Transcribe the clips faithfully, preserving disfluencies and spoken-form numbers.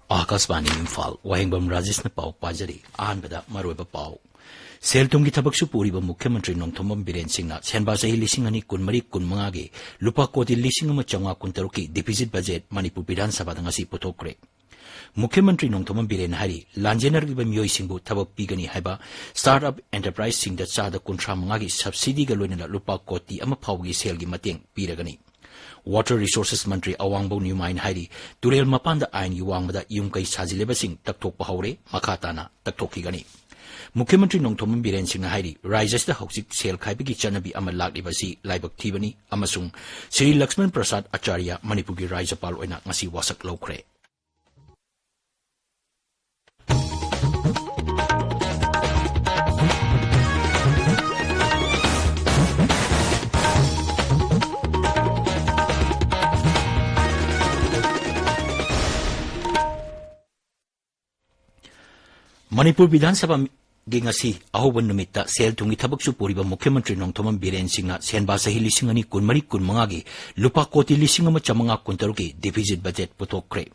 ꯑꯥꯀꯥꯁꯕꯥꯅꯤ ꯏꯝꯐꯥꯜ, ꯋꯥꯍꯦꯡꯕꯝ ꯔꯥꯖꯦꯁꯅ ꯄꯥꯎ ꯄꯥꯖꯔꯤ꯫ ꯑꯍꯥꯟꯕꯗ ꯃꯔꯨꯑꯣꯏꯕ ꯄꯥꯎ꯫ ꯁꯦꯜ ꯊꯨꯝꯒꯤ ꯊꯕꯛꯁꯨ ꯄꯨꯔꯤꯕ ꯃꯨꯈ꯭ꯌ ꯃꯟꯇ꯭ꯔꯤ ꯅꯣꯡꯊꯣꯝꯕꯝ ꯕꯤꯔꯦꯟ ꯁꯤꯡꯅ ꯁꯦꯟꯕꯥ ꯆꯍꯤ ꯂꯤꯁꯤꯡ ꯑꯅꯤ ꯀꯨꯟꯃꯔꯤ ꯀꯨꯟꯃꯉꯥꯒꯤ ꯂꯨꯄꯥ ꯀꯣꯇꯤ ꯂꯤꯁꯤꯡ ꯑꯃ ꯆꯥꯝꯃꯉꯥ ꯀꯨꯟꯇꯔꯨꯛꯀꯤ deficit budget ꯃꯅꯤꯄꯨꯔ ꯕꯤꯙꯥꯟ ꯁꯚꯥꯗ ꯉꯁꯤ ꯄꯨꯊꯣꯛꯈ꯭ꯔꯦ꯫ ꯃꯨꯈ꯭ꯌ ꯃꯟꯇ꯭ꯔꯤ ꯅꯣꯡꯊꯣꯝꯕꯝ ꯕꯤꯔꯦꯟ ꯍꯥꯏꯔꯤ, ꯂꯥꯟꯖꯦꯟꯅꯔꯛꯂꯤꯕ ꯃꯤꯑꯣꯏꯁꯤꯡꯕꯨ ꯊꯕꯛ ꯄꯤꯒꯅꯤ ꯍꯥꯏꯕ startup enterpriseꯁꯤꯡꯗ ꯆꯥꯗ ꯀꯨꯟꯊ꯭ꯔꯥ ꯃꯉꯥꯒꯤ subsidyꯒ ꯂꯣꯏꯅꯅ ꯂꯨꯄꯥ ꯀꯣꯇꯤ ꯑꯃ ꯐꯥꯎꯕꯒꯤ ꯁꯦꯜꯒꯤ ꯃꯇꯦꯡ ꯄꯤꯔꯒꯅꯤ꯫ Water Resources ꯃꯟꯇ꯭ꯔꯤ ꯑꯋꯥꯡꯕꯧ ꯅ꯭ꯌꯨꯃꯥꯏꯅ ꯍꯥꯏꯔꯤ, ꯇꯨꯔꯦꯜ ꯃꯄꯥꯟꯗ ꯑꯥꯏꯟꯒꯤ ꯋꯥꯡꯃꯗ ꯌꯨꯝ ꯀꯩ ꯁꯥꯖꯤꯜꯂꯤꯕꯁꯤꯡ ꯇꯛꯊꯣꯛꯄ ꯍꯧꯔꯦ, ꯃꯈꯥ ꯇꯥꯅ ꯇꯛꯊꯣꯛꯈꯤꯒꯅꯤ꯫ ꯃꯨꯈ꯭ꯌ ꯃꯟꯇ꯭ꯔꯤ ꯅꯣꯡꯊꯣꯝꯕꯝ ꯕꯤꯔꯦꯟ ꯁꯤꯡꯅ ꯍꯥꯏꯔꯤ, ꯔꯥꯖ꯭ꯌꯁꯤꯗ ꯍꯧꯖꯤꯛ ꯁꯦꯜ ꯈꯥꯏꯕꯒꯤ ꯆꯠꯅꯕꯤ ꯑꯃ ꯂꯥꯛꯂꯤꯕ ꯑꯁꯤ ꯂꯥꯏꯕꯛ ꯊꯤꯕꯅꯤ ꯑꯃꯁꯨꯡ ꯁ꯭ꯔꯤ ꯂꯛꯁꯃꯟ ꯄ꯭ꯔꯁꯥꯗ ꯑꯆꯥꯔꯌ ꯃꯅꯤꯄꯨꯔꯒꯤ ꯔꯥꯖ꯭ꯌꯄꯥꯜ ꯑꯣꯏꯅ ꯉꯁꯤ ꯋꯥꯁꯛ ꯂꯧꯈ꯭ꯔꯦ꯫ ꯃꯅꯤꯄꯨꯔ ꯕꯤꯙꯥꯟ ꯁꯚꯥꯒꯤ ꯉꯁꯤ ꯑꯍꯧꯕ ꯅꯨꯃꯤꯠꯇ ꯁꯦꯜ ꯊꯨꯝꯒꯤ ꯊꯕꯛꯁꯨ ꯄꯨꯔꯤꯕ ꯃꯨꯈ꯭ꯌ ꯃꯟꯇ꯭ꯔꯤ ꯅꯣꯡꯊꯣꯝꯕꯝ ꯕꯤꯔꯦꯟ ꯁꯤꯡꯅ ꯁꯦꯟꯕꯥ ꯆꯍꯤ ꯂꯤꯁꯤꯡ ꯑꯅꯤ ꯀꯨꯟꯃꯔꯤ ꯀꯨꯟꯃꯉꯥꯒꯤ ꯂꯨꯄꯥ ꯀꯣꯇꯤ ꯂꯤꯁꯤꯡ ꯑꯃ ꯆꯥꯝꯃꯉꯥ ꯀꯨꯟꯇꯔꯨꯛꯀꯤ deficit budget ꯄꯨꯊꯣꯛꯈ꯭ꯔꯦ꯫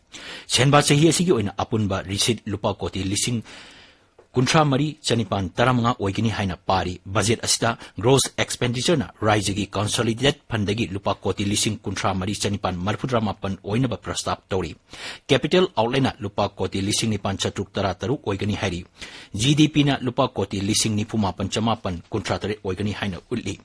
ꯁꯦꯟꯕꯥ ꯆꯍꯤ ꯑꯁꯤꯒꯤ ꯑꯣꯏꯅ ꯑꯄꯨꯟꯕ receipt ꯂꯨꯄꯥ ꯀꯣꯇꯤ ꯂꯤꯁꯤꯡ ꯀꯨꯟꯊ꯭ꯔꯥ ꯃꯔꯤ ꯆꯅꯤꯄꯥꯟ ꯇꯔꯥꯃꯉꯥ ꯑꯣꯏꯒꯅꯤ ꯍꯥꯏꯅ ꯄꯥꯔꯤ꯫ Budget ꯑꯁꯤꯗ gross expenditureꯅ ꯔꯥꯖ꯭ꯌꯒꯤ consolidated fundꯗꯒꯤ ꯂꯨꯄꯥ ꯀꯣꯇꯤ ꯂꯤꯁꯤꯡ ꯀꯨꯟꯊ꯭ꯔꯥ ꯃꯔꯤ ꯆꯅꯤꯄꯥꯟ ꯃꯔꯤꯐꯨꯇꯔꯥ ꯃꯥꯄꯟ ꯑꯣꯏꯅꯕ ꯄ꯭ꯔꯁꯇꯥꯞ ꯇꯧꯔꯤ꯫ Capital outlayꯅ ꯂꯨꯄꯥ ꯀꯣꯇꯤ ꯂꯤꯁꯤꯡ ꯅꯤꯄꯥꯟ ꯆꯥꯇ꯭ꯔꯨꯛ ꯇꯔꯥ ꯇꯔꯨꯛ ꯑꯣꯏꯒꯅꯤ ꯍꯥꯏꯔꯤ꯫ GDPꯅ ꯂꯨꯄꯥ ꯀꯣꯇꯤ ꯂꯤꯁꯤꯡ ꯅꯤꯐꯨ ꯃꯥꯄꯟ ꯆꯃꯥꯄꯟ ꯀꯨꯟꯊ꯭ꯔꯥ ꯇꯔꯦꯠ ꯑꯣꯏꯒꯅꯤ ꯍꯥꯏꯅ ꯎꯠꯂꯤ꯫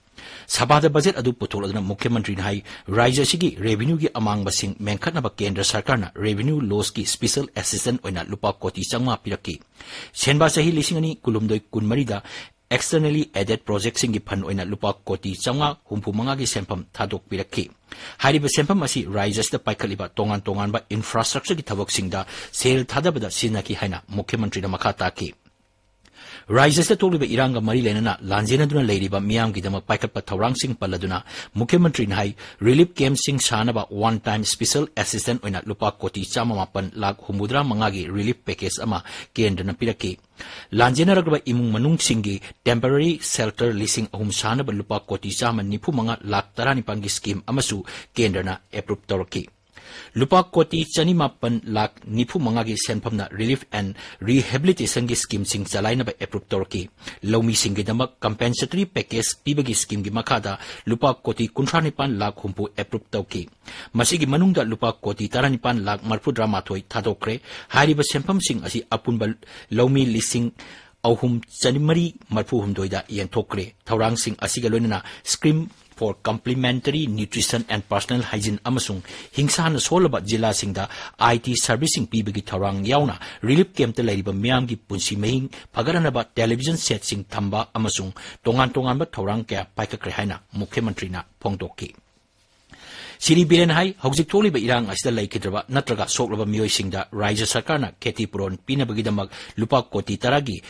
ꯁꯚꯥꯗ budget ꯑꯗꯨ ꯄꯨꯊꯣꯛꯂꯗꯨꯅ ꯃꯨꯈ꯭ꯌ ꯃꯟꯇ꯭ꯔꯤꯅ ꯍꯥꯏ, ꯔꯥꯖ꯭ꯌ ꯑꯁꯤꯒꯤ revenueꯒꯤ ꯑꯃꯥꯡꯕꯁꯤꯡ ꯃꯦꯟꯈꯠꯅꯕ ꯀꯦꯟꯗ꯭ꯔ ꯁꯔꯀꯥꯔꯅ revenue lossꯀꯤ special assistance ꯑꯣꯏꯅ ꯂꯨꯄꯥ ꯀꯣꯇꯤ ꯆꯥꯝꯃꯉꯥ ꯄꯤꯔꯛꯈꯤ꯫ ꯁꯦꯟꯕꯥ ꯆꯍꯤ ꯂꯤꯁꯤꯡ ꯑꯅꯤ ꯀꯨꯟꯍꯨꯝꯗꯣꯏ ꯀꯨꯟꯃꯔꯤꯗ externally aided projectꯁꯤꯡꯒꯤ fund ꯑꯣꯏꯅ ꯂꯨꯄꯥ ꯀꯣꯇꯤ ꯆꯥꯝꯃꯉꯥ ꯍꯨꯝꯐꯨ ꯃꯉꯥꯒꯤ ꯁꯦꯟꯐꯝ ꯊꯥꯗꯣꯛꯄꯤꯔꯛꯈꯤ꯫ ꯍꯥꯏꯔꯤꯕ ꯁꯦꯟꯐꯝ ꯑꯁꯤ ꯔꯥꯖ꯭ꯌ ꯑꯁꯤꯗ ꯄꯥꯏꯈꯠꯂꯤꯕ ꯇꯣꯉꯥꯟ ꯇꯣꯉꯥꯟꯕ infrastructureꯒꯤ ꯊꯕꯛꯁꯤꯡꯗ ꯁꯦꯜ ꯊꯥꯗꯕꯗ ꯁꯤꯖꯤꯟꯅꯈꯤ ꯍꯥꯏꯅ ꯃꯨꯈ꯭ꯌ ꯃꯟꯇ꯭ꯔꯤꯅ ꯃꯈꯥ ꯇꯥꯈꯤ꯫ ꯔꯥꯖ꯭ꯌ ꯑꯁꯤꯗ ꯊꯣꯛꯂꯤꯕ ꯏꯔꯥꯡꯒ ꯃꯔꯤ ꯂꯩꯅꯅ ꯂꯥꯟꯖꯦꯟꯅꯗꯨꯅ ꯂꯩꯔꯤꯕ ꯃꯤꯌꯥꯝꯒꯤꯗꯃꯛ ꯄꯥꯏꯈꯠꯄ ꯊꯧꯔꯥꯡꯁꯤꯡ ꯄꯜꯂꯗꯨꯅ ꯃꯨꯈ꯭ꯌ ꯃꯟꯇ꯭ꯔꯤꯅ ꯍꯥꯏ, relief campꯁꯤꯡ ꯁꯥꯅꯕ one time special assistance ꯑꯣꯏꯅ ꯂꯨꯄꯥ ꯀꯣꯇꯤ ꯆꯥꯝꯃ ꯃꯥꯄꯟ ꯂꯥꯈ ꯍꯨꯝꯐꯨꯇꯔꯥ ꯃꯉꯥꯒꯤ relief package ꯑꯃ ꯀꯦꯟꯗ꯭ꯔꯅ ꯄꯤꯔꯛꯈꯤ꯫ ꯂꯥꯟꯖꯦꯟꯅꯔꯛꯂꯕ ꯏꯃꯨꯡ ꯃꯅꯨꯡꯁꯤꯡꯒꯤ temporary shelter ꯂꯤꯁꯤꯡ ꯑꯍꯨꯝ ꯁꯥꯅꯕ ꯂꯨꯄꯥ ꯀꯣꯇꯤ ꯆꯥꯝꯃ ꯅꯤꯐꯨ ꯃꯉꯥ ꯂꯥꯈ ꯇꯔꯥꯅꯤꯄꯥꯟꯒꯤ scheme ꯑꯃꯁꯨ ꯀꯦꯟꯗ꯭ꯔꯅ approve ꯇꯧꯔꯛꯈꯤ꯫ ꯂꯨꯄꯥ ꯀꯣꯇꯤ ꯆꯅꯤꯃꯥꯄꯟ ꯂꯥꯈ ꯅꯤꯐꯨ ꯃꯉꯥꯒꯤ ꯁꯦꯟꯐꯝꯅ relief and rehabilitationꯒꯤ schemeꯁꯤꯡ ꯆꯂꯥꯏꯅꯕ approve ꯇꯧꯔꯛꯈꯤ꯫ ꯂꯧꯃꯤꯁꯤꯡꯒꯤꯗꯃꯛ compensatory package ꯄꯤꯕꯒꯤ schemeꯒꯤ ꯃꯈꯥꯗ ꯂꯨꯄꯥ ꯀꯣꯇꯤ ꯀꯨꯟꯊ꯭ꯔꯥ ꯅꯤꯄꯥꯟ ꯂꯥꯈ ꯍꯨꯝꯐꯨ approve ꯇꯧꯈꯤ꯫ ꯃꯁꯤꯒꯤ ꯃꯅꯨꯡꯗ ꯂꯨꯄꯥ ꯀꯣꯇꯤ ꯇꯔꯥꯅꯤꯄꯥꯟ ꯂꯥꯈ ꯃꯔꯤꯐꯨꯇꯔꯥ ꯃꯥꯊꯣꯏ ꯊꯥꯗꯣꯛꯈ꯭ꯔꯦ꯫ ꯍꯥꯏꯔꯤꯕ ꯁꯦꯟꯐꯝꯁꯤꯡ ꯑꯁꯤ ꯑꯄꯨꯟꯕ ꯂꯧꯃꯤ ꯂꯤꯁꯤꯡ ꯑꯍꯨꯝ ꯆꯥꯃꯔꯤ ꯃꯔꯤꯐꯨ ꯍꯨꯝꯗꯣꯏꯗ ꯌꯦꯟꯊꯣꯛꯈ꯭ꯔꯦ꯫ ꯊꯧꯔꯥꯡꯁꯤꯡ ꯑꯁꯤꯒ ꯂꯣꯏꯅꯅ scheme for complementary nutrition and personal hygiene ꯑꯃꯁꯨꯡ ꯍꯤꯡꯁꯥꯅ ꯁꯣꯜꯂꯕ ꯖꯤꯂꯥꯁꯤꯡꯗ IT serviceꯁꯤꯡ ꯄꯤꯕꯒꯤ ꯊꯧꯔꯥꯡ ꯌꯥꯎꯅ relief campꯇ ꯂꯩꯔꯤꯕ ꯃꯤꯌꯥꯝꯒꯤ ꯄꯨꯟꯁꯤ ꯃꯍꯤꯡ ꯐꯒꯠꯍꯟꯅꯕ television setꯁꯤꯡ ꯊꯝꯕ ꯑꯃꯁꯨꯡ ꯇꯣꯉꯥꯟ ꯇꯣꯉꯥꯟꯕ ꯊꯧꯔꯥꯡ ꯀꯌꯥ ꯄꯥꯏꯈꯠꯈ꯭ꯔꯦ ꯍꯥꯏꯅ ꯃꯨꯈ꯭ꯌ ꯃꯟꯇ꯭ꯔꯤꯅ ꯐꯣꯡꯗꯣꯛꯈꯤ꯫ ꯁ꯭ꯔꯤ ꯕꯤꯔꯦꯟ ꯍꯥꯏ, ꯍꯧꯖꯤꯛ ꯊꯣꯛꯂꯤꯕ ꯏꯔꯥꯡ ꯑꯁꯤꯗ ꯂꯩꯈꯤꯗ꯭ꯔꯕ ꯅꯠꯇ꯭ꯔꯒ ꯁꯣꯛꯂꯕ ꯃꯤꯑꯣꯏꯁꯤꯡꯗ ꯔꯥꯖ꯭ꯌ ꯁꯔꯀꯥꯔꯅ ꯈꯦꯇꯤ ꯄꯨꯔꯣꯟ ꯄꯤꯅꯕꯒꯤꯗꯃꯛ ꯂꯨꯄꯥ ꯀꯣꯇꯤ ꯇꯔꯥꯒꯤ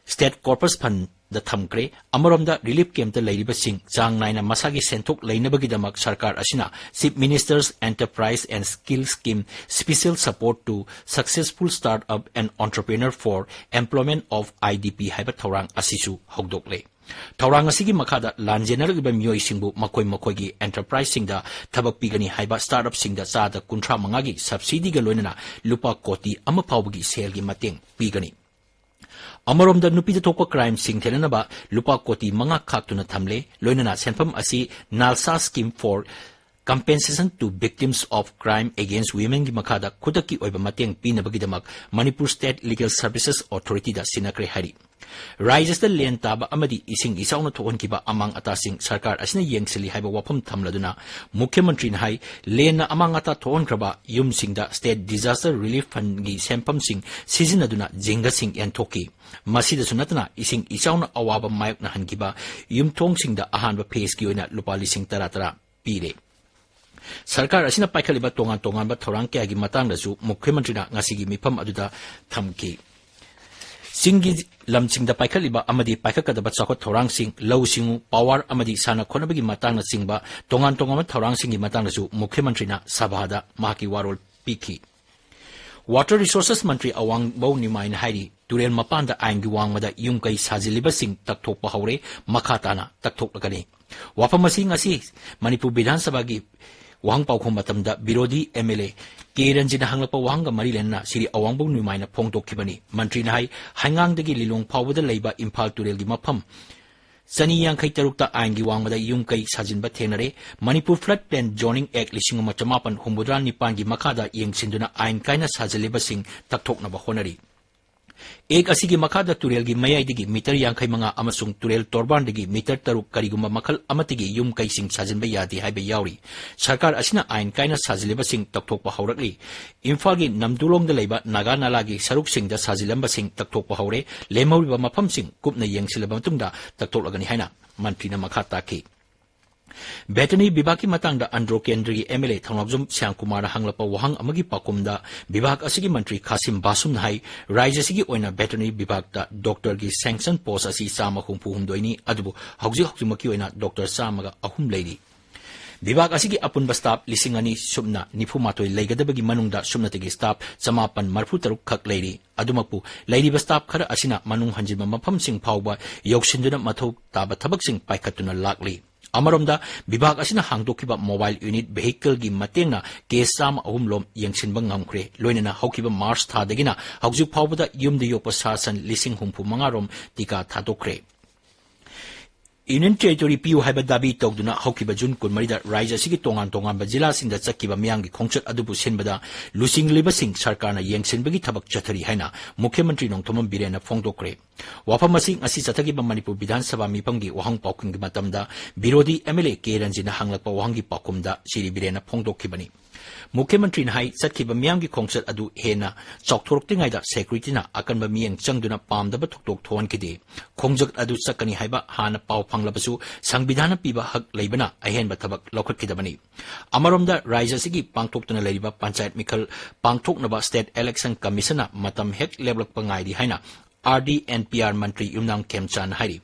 state corpus fundꯗ ꯊꯝꯈ꯭ꯔꯦ꯫ ꯑꯃꯔꯣꯝꯗ, relief campꯇ ꯂꯩꯔꯤꯕꯁꯤꯡ ꯆꯥꯡ ꯅꯥꯏꯅ ꯃꯁꯥꯒꯤ ꯁꯦꯟꯊꯣꯛ ꯂꯩꯅꯕꯒꯤꯗꯃꯛ ꯁꯔꯀꯥꯔ ꯑꯁꯤꯅ Chief Minister's Enterprise and Skill Scheme Special Support to Successful Startup and Entrepreneur for Employment of IDP ꯍꯥꯏꯕ ꯊꯧꯔꯥꯡ ꯑꯁꯤꯁꯨ ꯍꯧꯗꯣꯛꯂꯦ꯫ ꯊꯧꯔꯥꯡ ꯑꯁꯤꯒꯤ ꯃꯈꯥꯗ ꯂꯥꯟꯖꯦꯟꯅꯔꯛꯂꯤꯕ ꯃꯤꯑꯣꯏꯁꯤꯡꯕꯨ ꯃꯈꯣꯏ ꯃꯈꯣꯏꯒꯤ enterpriseꯁꯤꯡꯗ ꯊꯕꯛ ꯄꯤꯒꯅꯤ ꯍꯥꯏꯕ startupꯁꯤꯡꯗ ꯆꯥꯗ ꯀꯨꯟꯊ꯭ꯔꯥ ꯃꯉꯥꯒꯤ subsidyꯒ ꯂꯣꯏꯅꯅ ꯂꯨꯄꯥ ꯀꯣꯇꯤ ꯑꯃ ꯐꯥꯎꯕꯒꯤ ꯁꯦꯜꯒꯤ ꯃꯇꯦꯡ ꯄꯤꯒꯅꯤ꯫ ꯑꯃꯔꯣꯝꯗ, ꯅꯨꯄꯤꯗ ꯊꯣꯛꯄ crimeꯁꯤꯡ ꯊꯦꯡꯅꯅꯕ ꯂꯨꯄꯥ ꯀꯣꯇꯤ ꯃꯉꯥ ꯈꯥꯛꯇꯨꯅ ꯊꯝꯂꯦ꯫ ꯂꯣꯏꯅꯅ ꯁꯦꯟꯐꯝ ꯑꯁꯤ NALSA Scheme for Compensation to Victims of Crime Against Womenꯒꯤ ꯃꯈꯥꯗ ꯈꯨꯗꯛꯀꯤ ꯑꯣꯏꯕ ꯃꯇꯦꯡ ꯄꯤꯅꯕꯒꯤꯗꯃꯛ ꯃꯅꯤꯄꯨꯔ State Legal Services Authorityꯗ ꯁꯤꯟꯅꯈ꯭ꯔꯦ ꯍꯥꯏꯔꯤ꯫ ꯔꯥꯖ꯭ꯌꯁꯤꯗ ꯂꯦꯟ ꯇꯥꯕ ꯑꯃꯗꯤ ꯏꯁꯤꯡ ꯏꯆꯥꯎꯅ ꯊꯣꯛꯍꯟꯈꯤꯕ ꯑꯃꯥꯡ ꯑꯇꯥꯁꯤꯡ ꯁꯔꯀꯥꯔ ꯑꯁꯤꯅ ꯌꯦꯡꯁꯤꯜꯂꯤ ꯍꯥꯏꯕ ꯋꯥꯐꯝ ꯊꯝꯂꯗꯨꯅ, ꯃꯨꯈ꯭ꯌ ꯃꯟꯇ꯭ꯔꯤꯅ ꯍꯥꯏ, ꯂꯦꯟꯅ ꯑꯃꯥꯡ ꯑꯇꯥ ꯊꯣꯛꯍꯟꯈ꯭ꯔꯕ ꯌꯨꯝꯁꯤꯡꯗ State Disaster Relief Fundꯒꯤ ꯁꯦꯟꯐꯝꯁꯤꯡ ꯁꯤꯖꯤꯟꯅꯗꯨꯅ ꯖꯤꯡꯒꯁꯤꯡ ꯌꯦꯟꯊꯣꯛꯈꯤ꯫ ꯃꯁꯤꯗꯁꯨ ꯅꯠꯇꯅ, ꯏꯁꯤꯡ ꯏꯆꯥꯎꯅ ꯑꯋꯥꯕ ꯃꯥꯌꯣꯛꯅꯍꯟꯈꯤꯕ ꯌꯨꯝꯊꯣꯡꯁꯤꯡꯗ ꯑꯍꯥꯟꯕ phaseꯀꯤ ꯑꯣꯏꯅ ꯂꯨꯄꯥ ꯂꯤꯁꯤꯡ ꯇꯔꯥ ꯇꯔꯥ ꯄꯤꯔꯦ꯫ ꯁꯔꯀꯥꯔ ꯑꯁꯤꯅ ꯄꯥꯏꯈꯠꯂꯤꯕ ꯇꯣꯉꯥꯟ ꯇꯣꯉꯥꯟꯕ ꯊꯧꯔꯥꯡ ꯀꯌꯥꯒꯤ ꯃꯇꯥꯡꯗꯁꯨ ꯃꯨꯈ꯭ꯌ ꯃꯟꯇ꯭ꯔꯤꯅ ꯉꯁꯤꯒꯤ ꯃꯤꯐꯝ ꯑꯗꯨꯗ ꯊꯝꯈꯤ꯫ ꯆꯤꯡꯒꯤ ꯂꯝꯁꯤꯡꯗ ꯄꯥꯏꯈꯠꯂꯤꯕ ꯑꯃꯗꯤ ꯄꯥꯏꯈꯠꯀꯗꯕ ꯆꯥꯎꯈꯠ ꯊꯧꯔꯥꯡꯁꯤꯡ, ꯂꯧꯎ ꯁꯤꯡꯎ, power ꯑꯃꯗꯤ ꯁꯥꯟꯅ ꯈꯣꯠꯅꯕꯒꯤ ꯃꯇꯥꯡꯅꯆꯤꯡꯕ ꯇꯣꯉꯥꯟ ꯇꯣꯉꯥꯟꯕ ꯊꯧꯔꯥꯡꯁꯤꯡꯒꯤ ꯃꯇꯥꯡꯗꯁꯨ ꯃꯨꯈ꯭ꯌ ꯃꯟꯇ꯭ꯔꯤꯅ ꯁꯚꯥꯗ ꯃꯍꯥꯛꯀꯤ ꯋꯥꯔꯣꯜ ꯄꯤꯈꯤ꯫ Water Resources ꯃꯟꯇ꯭ꯔꯤ ꯑꯋꯥꯡꯕꯧ ꯅꯤꯃꯥꯏꯅ ꯍꯥꯏꯔꯤ, ꯇꯨꯔꯦꯜ ꯃꯄꯥꯟꯗ ꯑꯥꯏꯟꯒꯤ ꯋꯥꯡꯃꯗ ꯌꯨꯝ ꯀꯩ ꯁꯥꯖꯤꯜꯂꯤꯕꯁꯤꯡ ꯇꯛꯊꯣꯛꯄ ꯍꯧꯔꯦ, ꯃꯈꯥ ꯇꯥꯅ ꯇꯛꯊꯣꯛꯂꯒꯅꯤ꯫ ꯋꯥꯐꯝ ꯑꯁꯤ ꯉꯁꯤ ꯃꯅꯤꯄꯨꯔ ꯕꯤꯙꯥꯟ ꯁꯚꯥꯒꯤ ꯋꯥꯍꯪ ꯄꯥꯎꯈꯨꯝ ꯃꯇꯝꯗ ꯕꯤꯔꯣꯙꯤ ꯑꯦꯝ ꯑꯦꯜ ꯑꯦ ꯀꯦ ꯔꯟꯖꯤꯠꯅ ꯍꯪꯂꯛꯄ ꯋꯥꯍꯪꯒ ꯃꯔꯤ ꯂꯩꯅꯅ ꯁ꯭ꯔꯤ ꯑꯋꯥꯡꯕꯧ ꯅ꯭ꯌꯨꯃꯥꯏꯅ ꯐꯣꯡꯗꯣꯛꯈꯤꯕꯅꯤ꯫ ꯃꯟꯇ꯭ꯔꯤꯅ ꯍꯥꯏ, ꯍꯩꯉꯥꯡꯗꯒꯤ ꯂꯤꯂꯣꯡ ꯐꯥꯎꯕꯗ ꯂꯩꯕ ꯏꯝꯐꯥꯜ ꯇꯨꯔꯦꯜꯒꯤ ꯃꯐꯝ ꯆꯅꯤ ꯌꯥꯡꯈꯩ ꯇꯔꯨꯛꯇ ꯑꯥꯏꯟꯒꯤ ꯋꯥꯡꯃꯗ ꯌꯨꯝ ꯀꯩ ꯁꯥꯖꯤꯟꯕ ꯊꯦꯡꯅꯔꯦ꯫ ꯃꯅꯤꯄꯨꯔ ꯐ꯭ꯂꯠ ꯄ꯭ꯂꯦꯟ ꯖꯣꯅꯤꯡ ꯑꯦꯛ ꯂꯤꯁꯤꯡ ꯑꯃ ꯆꯃꯥꯄꯟ ꯍꯨꯝꯐꯨꯇꯔꯥ ꯅꯤꯄꯥꯟꯒꯤ ꯃꯈꯥꯗ ꯌꯦꯡꯁꯤꯟꯗꯨꯅ ꯑꯥꯏꯟ ꯀꯥꯏꯅ ꯁꯥꯖꯤꯜꯂꯤꯕꯁꯤꯡ ꯇꯛꯊꯣꯛꯅꯕ ꯍꯣꯠꯅꯔꯤ꯫ ꯑꯦꯛ ꯑꯁꯤꯒꯤ ꯃꯈꯥꯗ ꯇꯨꯔꯦꯜꯒꯤ ꯃꯌꯥꯏꯗꯒꯤ ꯃꯤꯇꯔ ꯌꯥꯡꯈꯩ ꯃꯉꯥ ꯑꯃꯁꯨꯡ ꯇꯨꯔꯦꯜ ꯇꯣꯔꯕꯥꯟꯗꯒꯤ ꯃꯤꯇꯔ ꯇꯔꯨꯛ ꯀꯔꯤꯒꯨꯝꯕ ꯃꯈꯜ ꯑꯃꯠꯇꯒꯤ ꯌꯨꯝ ꯀꯩꯁꯤꯡ ꯁꯥꯖꯤꯟꯕ ꯌꯥꯗꯦ ꯍꯥꯏꯕ ꯌꯥꯎꯔꯤ꯫ ꯁꯔꯀꯥꯔ ꯑꯁꯤꯅ ꯑꯥꯏꯟ ꯀꯥꯏꯅ ꯁꯥꯖꯤꯜꯂꯤꯕꯁꯤꯡ ꯇꯛꯊꯣꯛꯄ ꯍꯧꯔꯛꯂꯤ꯫ ꯏꯝꯐꯥꯜꯒꯤ ꯅꯝꯗꯨꯂꯣꯡꯗ ꯂꯩꯕ ꯅꯥꯒꯥ ꯅꯥꯂꯥꯒꯤ ꯁꯔꯨꯛꯁꯤꯡꯗ ꯁꯥꯖꯤꯜꯂꯝꯕꯁꯤꯡ ꯇꯛꯊꯣꯛꯄ ꯍꯧꯔꯦ꯫ ꯂꯦꯝꯍꯧꯔꯤꯕ ꯃꯐꯝꯁꯤꯡ ꯀꯨꯞꯅ ꯌꯦꯡꯁꯤꯜꯂꯕ ꯃꯇꯨꯡꯗ ꯇꯛꯊꯣꯛꯂꯒꯅꯤ ꯍꯥꯏꯅ ꯃꯟꯇ꯭ꯔꯤꯅ ꯃꯈꯥ ꯇꯥꯈꯤ꯫ ꯚꯦꯇꯔꯅꯔꯤ ꯕꯤꯚꯥꯒꯀꯤ ꯃꯇꯥꯡꯗ ꯑꯟꯗ꯭ꯔꯣ ꯀꯦꯟꯗ꯭ꯔꯒꯤ ꯑꯦꯝ ꯑꯦꯜ ꯑꯦ ꯊꯧꯅꯥꯎꯖꯝ ꯁ꯭ꯌꯥꯝꯀꯨꯃꯥꯔꯅ ꯍꯪꯂꯛꯄ ꯋꯥꯍꯪ ꯑꯃꯒꯤ ꯄꯥꯎꯈꯨꯝꯗ ꯕꯤꯚꯥꯒ ꯑꯁꯤꯒꯤ ꯃꯟꯇ꯭ꯔꯤ ꯈꯥꯁꯤꯝ ꯕꯥꯁꯨꯝꯅ ꯍꯥꯏ, ꯔꯥꯖ꯭ꯌ ꯑꯁꯤꯒꯤ ꯑꯣꯏꯅ ꯚꯦꯇꯔꯅꯔꯤ ꯕꯤꯚꯥꯒꯇ ꯗꯣꯛꯇꯔꯒꯤ ꯁꯦꯡꯁꯟ ꯄꯣꯁ ꯑꯁꯤ ꯆꯥꯝꯃ ꯍꯨꯝꯐꯨ ꯍꯨꯝꯗꯣꯏꯅꯤ, ꯑꯗꯨꯕꯨ ꯍꯧꯖꯤꯛ ꯍꯧꯖꯤꯛꯃꯛꯀꯤ ꯑꯣꯏꯅ ꯗꯣꯛꯇꯔ ꯆꯥꯝꯃꯒ ꯑꯍꯨꯝ ꯂꯩꯔꯤ꯫ ꯕꯤꯚꯥꯒ ꯑꯁꯤꯒꯤ ꯑꯄꯨꯟꯕ ꯁ꯭ꯇꯥꯐ ꯂꯤꯁꯤꯡ ꯑꯅꯤ ꯁꯨꯞꯅ ꯅꯤꯐꯨ ꯃꯥꯊꯣꯏ ꯂꯩꯒꯗꯕꯒꯤ ꯃꯅꯨꯡꯗ ꯁꯨꯞꯅꯇꯒꯤ ꯁ꯭ꯇꯥꯐ ꯆꯃꯥꯄꯟ ꯃꯔꯤꯐꯨ ꯇꯔꯨꯛ ꯈꯛ ꯂꯩꯔꯤ꯫ ꯑꯗꯨꯃꯛꯄꯨ ꯂꯩꯔꯤꯕ ꯁ꯭ꯇꯥꯐ ꯈꯔ ꯑꯁꯤꯅ ꯃꯅꯨꯡ ꯍꯟꯖꯤꯟꯕ ꯃꯐꯝꯁꯤꯡ ꯐꯥꯎꯕ ꯌꯧꯁꯤꯟꯗꯨꯅ ꯃꯊꯧ ꯇꯥꯕ ꯊꯕꯛꯁꯤꯡ ꯄꯥꯏꯈꯠꯇꯨꯅ ꯂꯥꯛꯂꯤ꯫ ꯑꯃꯔꯣꯝꯗ, ꯕꯤꯚꯥꯒ ꯑꯁꯤꯅ ꯍꯥꯡꯗꯣꯛꯈꯤꯕ ꯃꯣꯕꯥꯏꯜ ꯌꯨꯅꯤꯠ ꯚꯦꯍꯤꯀꯜꯒꯤ ꯃꯇꯦꯡꯅ ꯀꯦꯁ ꯆꯥꯝꯃ ꯑꯍꯨꯝ ꯂꯣꯝ ꯌꯦꯡꯁꯤꯟꯕ ꯉꯝꯈ꯭ꯔꯦ꯫ ꯂꯣꯏꯅꯅ ꯍꯧꯈꯤꯕ ꯃꯥꯔꯆ ꯊꯥꯗꯒꯤꯅ ꯍꯧꯖꯤꯛ ꯐꯥꯎꯕꯗ ꯌꯨꯝꯗ ꯌꯣꯛꯄ ꯁꯥ ꯁꯟ ꯂꯤꯁꯤꯡ ꯍꯨꯝꯐꯨ ꯃꯉꯥ ꯔꯣꯝ ꯇꯤꯀꯥ ꯊꯥꯗꯣꯛꯈ꯭ꯔꯦ꯫ ꯌꯨꯅꯤꯌꯟ ꯇꯦꯔꯤꯇꯣꯔꯤ ꯄꯤꯌꯨ ꯍꯥꯏꯕ ꯗꯥꯕꯤ ꯇꯧꯗꯨꯅ ꯍꯧꯈꯤꯕ ꯖꯨꯟ ꯀꯨꯟꯃꯔꯤꯗ ꯔꯥꯖ꯭ꯌ ꯑꯁꯤꯒꯤ ꯇꯣꯉꯥꯟ ꯇꯣꯉꯥꯟꯕ ꯖꯤꯂꯥꯁꯤꯡꯗ ꯆꯠꯈꯤꯕ ꯃꯤꯌꯥꯝꯒꯤ ꯈꯣꯡꯆꯠ ꯑꯗꯨꯕꯨ ꯁꯤꯟꯕꯗ ꯂꯨꯆꯤꯡꯂꯤꯕꯁꯤꯡ ꯁꯔꯀꯥꯔꯅ ꯌꯦꯡꯁꯤꯟꯕꯒꯤ ꯊꯕꯛ ꯆꯠꯊꯔꯤ ꯍꯥꯏꯅ ꯃꯨꯈ꯭ꯌ ꯃꯟꯇ꯭ꯔꯤ ꯅꯣꯡꯊꯣꯝꯕꯝ ꯕꯤꯔꯦꯟꯅ ꯐꯣꯡꯗꯣꯛꯈ꯭ꯔꯦ꯫ ꯋꯥꯐꯝ ꯑꯁꯤ ꯉꯁꯤ ꯆꯠꯊꯈꯤꯕ ꯃꯅꯤꯄꯨꯔ ꯕꯤꯙꯥꯟ ꯁꯚꯥ ꯃꯤꯐꯝꯒꯤ ꯋꯥꯍꯪ ꯄꯥꯎꯈꯨꯝꯒꯤ ꯃꯇꯝꯗ ꯕꯤꯔꯣꯙꯤ ꯑꯦꯝ ꯑꯦꯜ ꯑꯦ ꯀꯦ ꯔꯟꯖꯤꯅ ꯍꯪꯂꯛꯄ ꯋꯥꯍꯪꯒꯤ ꯄꯥꯎꯈꯨꯝꯗ ꯁ꯭ꯔꯤ ꯕꯤꯔꯦꯟꯅ ꯐꯣꯡꯗꯣꯛꯈꯤꯕꯅꯤ꯫ ꯃꯨꯈ꯭ꯌ ꯃꯟꯇ꯭ꯔꯤꯅ ꯍꯥꯏ, ꯆꯠꯈꯤꯕ ꯃꯤꯌꯥꯝꯒꯤ ꯈꯣꯡꯆꯠ ꯑꯗꯨ ꯍꯦꯟꯅ ꯆꯥꯎꯊꯣꯔꯛꯇ꯭ꯔꯤꯉꯩꯗ ꯁꯦꯀ꯭ꯌꯨꯔꯤꯇꯤꯅ ꯑꯀꯟꯕ ꯃꯤꯠꯌꯦꯡ ꯆꯪꯗꯨꯅ ꯄꯥꯝꯗꯕ ꯊꯧꯗꯣꯛ ꯊꯣꯛꯍꯟꯈꯤꯗꯦ꯫ ꯈꯣꯡꯆꯠ ꯑꯗꯨ ꯆꯠꯀꯅꯤ ꯍꯥꯏꯕ ꯍꯥꯟꯅ ꯄꯥꯎ ꯐꯪꯂꯕꯁꯨ ꯁꯪꯕꯤꯙꯥꯟꯅ ꯄꯤꯕ ꯍꯛ ꯂꯩꯕꯅ ꯑꯍꯦꯟꯕ ꯊꯕꯛ ꯂꯧꯈꯠꯈꯤꯗꯕꯅꯤ꯫ ꯑꯃꯔꯣꯝꯗ ꯔꯥꯖ꯭ꯌ ꯑꯁꯤꯒꯤ ꯄꯥꯡꯊꯣꯛꯇꯨꯅ ꯂꯩꯔꯤꯕ ꯄꯟꯆꯥꯌꯠ ꯃꯤꯈꯜ ꯄꯥꯡꯊꯣꯛꯅꯕ ꯁ꯭ꯇꯦꯠ ꯏꯂꯦꯛꯁꯟ ꯀꯃꯤꯁꯟꯅ ꯃꯇꯝ ꯍꯦꯛ ꯂꯦꯞꯂꯛꯄ ꯉꯥꯏꯔꯤ ꯍꯥꯏꯅ R D N P R ꯃꯟꯇ꯭ꯔꯤ ꯌꯨꯝꯅꯥꯝ ꯈꯦꯝꯆꯥꯟꯅ ꯍꯥꯏꯔꯤ꯫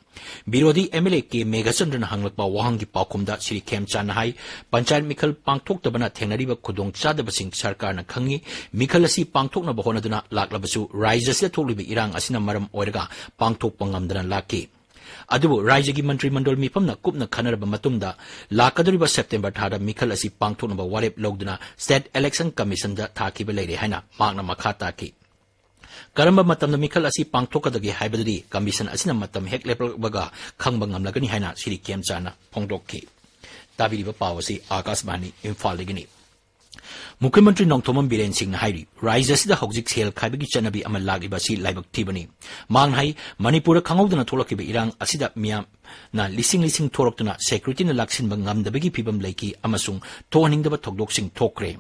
ꯕꯤꯔꯣꯙꯤ ꯑꯦꯝ ꯑꯦꯜ ꯑꯦ ꯀꯦ ꯃꯦꯘꯆꯟꯗ꯭ꯔꯅ ꯍꯪꯂꯛꯄ ꯋꯥꯍꯪꯒꯤ ꯄꯥꯎꯈꯨꯝꯗ ꯁ꯭ꯔꯤ ꯈꯦꯝꯆꯥꯟꯅ ꯍꯥꯏ, ꯄꯟꯆꯥꯌꯠ ꯃꯤꯈꯜ ꯄꯥꯡꯊꯣꯛꯇꯕꯅ ꯊꯦꯡꯅꯔꯤꯕ ꯈꯨꯗꯣꯡꯆꯥꯗꯕꯁꯤꯡ ꯁꯔꯀꯥꯔꯅ ꯈꯪꯏ꯫ ꯃꯤꯈꯜ ꯑꯁꯤ ꯄꯥꯡꯊꯣꯛꯅꯕ ꯍꯣꯠꯅꯗꯨꯅ ꯂꯥꯛꯂꯕꯁꯨ ꯔꯥꯖ꯭ꯌ ꯑꯁꯤꯗ ꯊꯣꯛꯂꯤꯕ ꯏꯔꯥꯡ ꯑꯁꯤꯅ ꯃꯔꯝ ꯑꯣꯏꯔꯒ ꯄꯥꯡꯊꯣꯛꯄ ꯉꯝꯗꯅ ꯂꯥꯛꯈꯤ꯫ ꯑꯗꯨꯕꯨ ꯔꯥꯖ꯭ꯌꯒꯤ ꯃꯟꯇ꯭ꯔꯤ ꯃꯟꯗꯜ ꯃꯤꯐꯝꯅ ꯀꯨꯞꯅ ꯈꯟꯅꯔꯕ ꯃꯇꯨꯡꯗ ꯂꯥꯛꯀꯗꯧꯔꯤꯕ ꯁꯦꯞꯇꯦꯝꯕꯔ ꯊꯥꯗ ꯃꯤꯈꯜ ꯑꯁꯤ ꯄꯥꯡꯊꯣꯛꯅꯕ ꯋꯥꯔꯦꯞ ꯂꯧꯗꯨꯅ State Election Commissionꯗ ꯊꯥꯈꯤꯕ ꯂꯩꯔꯦ ꯍꯥꯏꯅ ꯃꯍꯥꯛꯅ ꯃꯈꯥ ꯇꯥꯈꯤ꯫ ꯀꯔꯝꯕ ꯃꯇꯝꯗ ꯃꯤꯈꯜ ꯑꯁꯤ ꯄꯥꯡꯊꯣꯛꯀꯗꯒꯦ ꯍꯥꯏꯕꯗꯨꯗꯤ commission ꯑꯁꯤꯅ ꯃꯇꯝ ꯍꯦꯛ ꯂꯦꯞꯂꯛꯄꯒ ꯈꯪꯕ ꯉꯝꯂꯒꯅꯤ ꯍꯥꯏꯅ ꯁ꯭ꯔꯤ ꯈꯦꯝꯆꯥꯟꯅ ꯐꯣꯡꯗꯣꯛꯈꯤ꯫ ꯇꯥꯕꯤꯔꯤꯕ ꯄꯥꯎ ꯑꯁꯤ ꯑꯥꯀꯥꯁꯕꯥꯅꯤ ꯏꯝꯐꯥꯜꯗꯒꯤꯅꯤ꯫ ꯃꯨꯈ꯭ꯌ ꯃꯟꯇ꯭ꯔꯤ ꯅꯣꯡꯊꯣꯝꯕꯝ ꯕꯤꯔꯦꯟ ꯁꯤꯡꯅ ꯍꯥꯏꯔꯤ, ꯔꯥꯖ꯭ꯌ ꯑꯁꯤꯗ ꯍꯧꯖꯤꯛ ꯁꯦꯜ ꯈꯥꯏꯕꯒꯤ ꯆꯠꯅꯕꯤ ꯑꯃ ꯂꯥꯛꯂꯤꯕ ꯑꯁꯤ ꯂꯥꯏꯕꯛ ꯊꯤꯕꯅꯤ꯫ ꯃꯍꯥꯛꯅ ꯍꯥꯏ, ꯃꯅꯤꯄꯨꯔꯗ ꯈꯪꯍꯧꯗꯅ ꯊꯣꯛꯂꯛꯈꯤꯕ ꯏꯔꯥꯡ ꯑꯁꯤꯗ ꯃꯤꯌꯥꯝꯅ ꯂꯤꯁꯤꯡ ꯂꯤꯁꯤꯡ ꯊꯣꯔꯛꯇꯨꯅ securityꯅ ꯂꯥꯛꯁꯤꯟꯕ ꯉꯝꯗꯕꯒꯤ ꯐꯤꯕꯝ ꯂꯩꯈꯤ ꯑꯃꯁꯨꯡ ꯊꯣꯛꯍꯟꯅꯤꯡꯗꯕ ꯊꯧꯗꯣꯛꯁꯤꯡ ꯊꯣꯛꯈ꯭ꯔꯦ꯫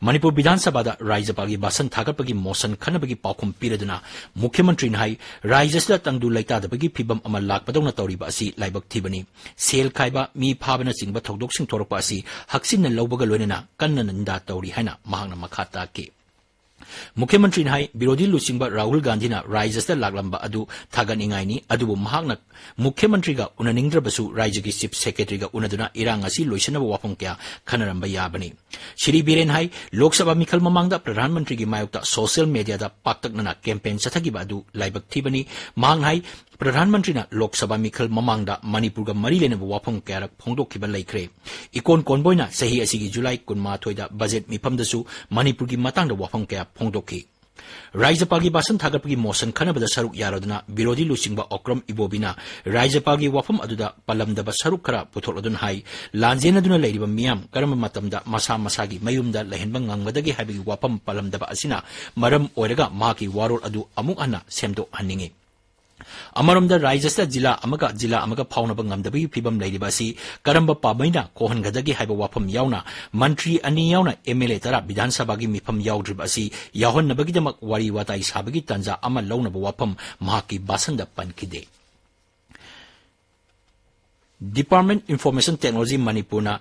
ꯃꯅꯤꯄꯨꯔ ꯕꯤꯙꯥꯟ ꯁꯚꯥꯗ ꯔꯥꯖ꯭ꯌꯄꯥꯜꯒꯤ ꯚꯥꯁꯟ ꯊꯥꯒꯠꯄꯒꯤ motion ꯈꯟꯅꯕꯒꯤ ꯄꯥꯎꯈꯨꯝ ꯄꯤꯔꯗꯨꯅ ꯃꯨꯈ꯭ꯌ ꯃꯟꯇ꯭ꯔꯤꯅ ꯍꯥꯏ, ꯔꯥꯖ꯭ꯌ ꯑꯁꯤꯗ ꯇꯪꯗꯨ ꯂꯩꯇꯥꯗꯕꯒꯤ ꯐꯤꯕꯝ ꯑꯃ ꯂꯥꯛꯄꯗꯧꯅ ꯇꯧꯔꯤꯕ ꯑꯁꯤ ꯂꯥꯏꯕꯛ ꯊꯤꯕꯅꯤ꯫ ꯁꯦꯜ ꯈꯥꯏꯕ, ꯃꯤ ꯐꯥꯕꯅꯆꯤꯡꯕ ꯊꯧꯗꯣꯛꯁꯤꯡ ꯊꯣꯔꯛꯄ ꯑꯁꯤ ꯍꯛꯆꯤꯟꯅ ꯂꯧꯕꯒ ꯂꯣꯏꯅꯅ ꯀꯟꯅ ꯅꯤꯟꯗꯥ ꯇꯧꯔꯤ ꯍꯥꯏꯅ ꯃꯍꯥꯛꯅ ꯃꯈꯥ ꯇꯥꯈꯤ꯫ ꯃꯨꯈ꯭ꯌ ꯃꯟꯇ꯭ꯔꯤꯅ ꯍꯥꯏ, ꯕꯤꯔꯣꯙꯤ ꯂꯨꯆꯤꯡꯕ ꯔꯥꯍꯨꯜ ꯒꯥꯟꯙꯤꯅ ꯔꯥꯖ꯭ꯌ ꯑꯁꯤꯗ ꯂꯥꯛꯂꯝꯕ ꯑꯗꯨ ꯊꯥꯒꯠꯅꯤꯡꯉꯥꯏꯅꯤ, ꯑꯗꯨꯕꯨ ꯃꯍꯥꯛꯅ ꯃꯨꯈ꯭ꯌ ꯃꯟꯇ꯭ꯔꯤꯒ ꯎꯅꯅꯤꯡꯗ꯭ꯔꯕꯁꯨ ꯔꯥꯖ꯭ꯌꯒꯤ Chief Secretaryꯒ ꯎꯅꯗꯨꯅ ꯏꯔꯥꯡ ꯑꯁꯤ ꯂꯣꯏꯁꯤꯟꯅꯕ ꯋꯥꯐꯝ ꯀꯌꯥ ꯈꯟꯅꯔꯝꯕ ꯌꯥꯕꯅꯤ꯫ ꯁ꯭ꯔꯤ ꯕꯤꯔꯦꯟ ꯍꯥꯏ, ꯂꯣꯛ ꯁꯚꯥ ꯃꯤꯈꯜ ꯃꯃꯥꯡꯗ ꯄ꯭ꯔꯙꯥꯟ ꯃꯟꯇ꯭ꯔꯤꯒꯤ ꯃꯥꯌꯣꯛꯇ social mediaꯗ ꯄꯥꯛꯇꯛꯅꯅ campaign ꯆꯠꯊꯈꯤꯕ ꯑꯗꯨ ꯂꯥꯏꯕꯛ ꯊꯤꯕꯅꯤ꯫ ꯃꯍꯥꯛꯅ ꯍꯥꯏ, ꯄ꯭ꯔꯙꯥꯟ ꯃꯟꯇ꯭ꯔꯤꯅ ꯂꯣꯛ ꯁꯚꯥ ꯃꯤꯈꯜ ꯃꯃꯥꯡꯗ ꯃꯅꯤꯄꯨꯔꯒ ꯃꯔꯤ ꯂꯩꯅꯕ ꯋꯥꯐꯝ ꯀꯌꯥꯔꯛ ꯐꯣꯡꯗꯣꯛꯈꯤꯕ ꯂꯩꯈ꯭ꯔꯦ꯫ ꯏꯀꯣꯟ ꯀꯣꯟꯕ ꯑꯣꯏꯅ ꯆꯍꯤ ꯑꯁꯤꯒꯤ ꯖꯨꯂꯥꯏ ꯀꯨꯟꯃꯥꯊꯣꯏꯗ budget ꯃꯤꯐꯝꯗꯁꯨ ꯃꯅꯤꯄꯨꯔꯒꯤ ꯃꯇꯥꯡꯗ ꯋꯥꯐꯝ ꯀꯌꯥ ꯐꯣꯡꯗꯣꯛꯈꯤ꯫ ꯔꯥꯖ꯭ꯌꯄꯥꯜꯒꯤ ꯚꯥꯁꯟ ꯊꯥꯒꯠꯄꯒꯤ motion ꯈꯟꯅꯕꯗ ꯁꯔꯨꯛ ꯌꯥꯔꯗꯨꯅ ꯕꯤꯔꯣꯙꯤ ꯂꯨꯆꯤꯡꯕ ꯑꯣꯀ꯭ꯔꯝ ꯏꯕꯣꯕꯤꯅ ꯔꯥꯖ꯭ꯌꯄꯥꯜꯒꯤ ꯋꯥꯐꯝ ꯑꯗꯨꯗ ꯄꯜꯂꯝꯗꯕ ꯁꯔꯨꯛ ꯈꯔ ꯄꯨꯊꯣꯛꯂꯗꯨꯅ ꯍꯥꯏ, ꯂꯥꯟꯖꯦꯟꯅꯗꯨꯅ ꯂꯩꯔꯤꯕ ꯃꯤꯌꯥꯝ ꯀꯔꯝꯕ ꯃꯇꯝꯗ ꯃꯁꯥ ꯃꯁꯥꯒꯤ ꯃꯌꯨꯝꯗ ꯂꯩꯍꯟꯕ ꯉꯝꯒꯗꯒꯦ ꯍꯥꯏꯕꯒꯤ ꯋꯥꯐꯝ ꯄꯜꯂꯝꯗꯕ ꯑꯁꯤꯅ ꯃꯔꯝ ꯑꯣꯏꯔꯒ ꯃꯍꯥꯛꯀꯤ ꯋꯥꯔꯣꯜ ꯑꯗꯨ ꯑꯃꯨꯛ ꯍꯟꯅ ꯁꯦꯝꯗꯣꯛꯍꯟꯅꯤꯡꯏ꯫ ꯑꯃꯔꯣꯝꯗ ꯔꯥꯖ꯭ꯌ ꯑꯁꯤꯗ ꯖꯤꯂꯥ ꯑꯃꯒ ꯖꯤꯂꯥ ꯑꯃꯒ ꯐꯥꯎꯅꯕ ꯉꯝꯗꯕꯒꯤ ꯐꯤꯕꯝ ꯂꯩꯔꯤꯕ ꯑꯁꯤ ꯀꯔꯝꯕ ꯄꯥꯝꯕꯩꯅ ꯀꯣꯛꯍꯟꯒꯗꯒꯦ ꯍꯥꯏꯕ ꯋꯥꯐꯝ ꯌꯥꯎꯅ ꯃꯟꯇ꯭ꯔꯤ ꯑꯅꯤ ꯌꯥꯎꯅ MLA ꯇꯔꯥ ꯕꯤꯙꯥꯟ ꯁꯚꯥꯒꯤ ꯃꯤꯐꯝ ꯌꯥꯎꯗ꯭ꯔꯤꯕ ꯑꯁꯤ ꯌꯥꯎꯍꯟꯅꯕꯒꯤꯗꯃꯛ ꯋꯥꯔꯤ ꯋꯥꯇꯥꯏ ꯁꯥꯕꯒꯤ ꯇꯥꯟꯖꯥ ꯑꯃ ꯂꯧꯅꯕ ꯋꯥꯐꯝ ꯃꯍꯥꯛꯀꯤ ꯚꯥꯁꯟꯗ ꯄꯟꯈꯤꯗꯦ꯫ Department Information Technology ꯃꯅꯤꯄꯨꯔꯅ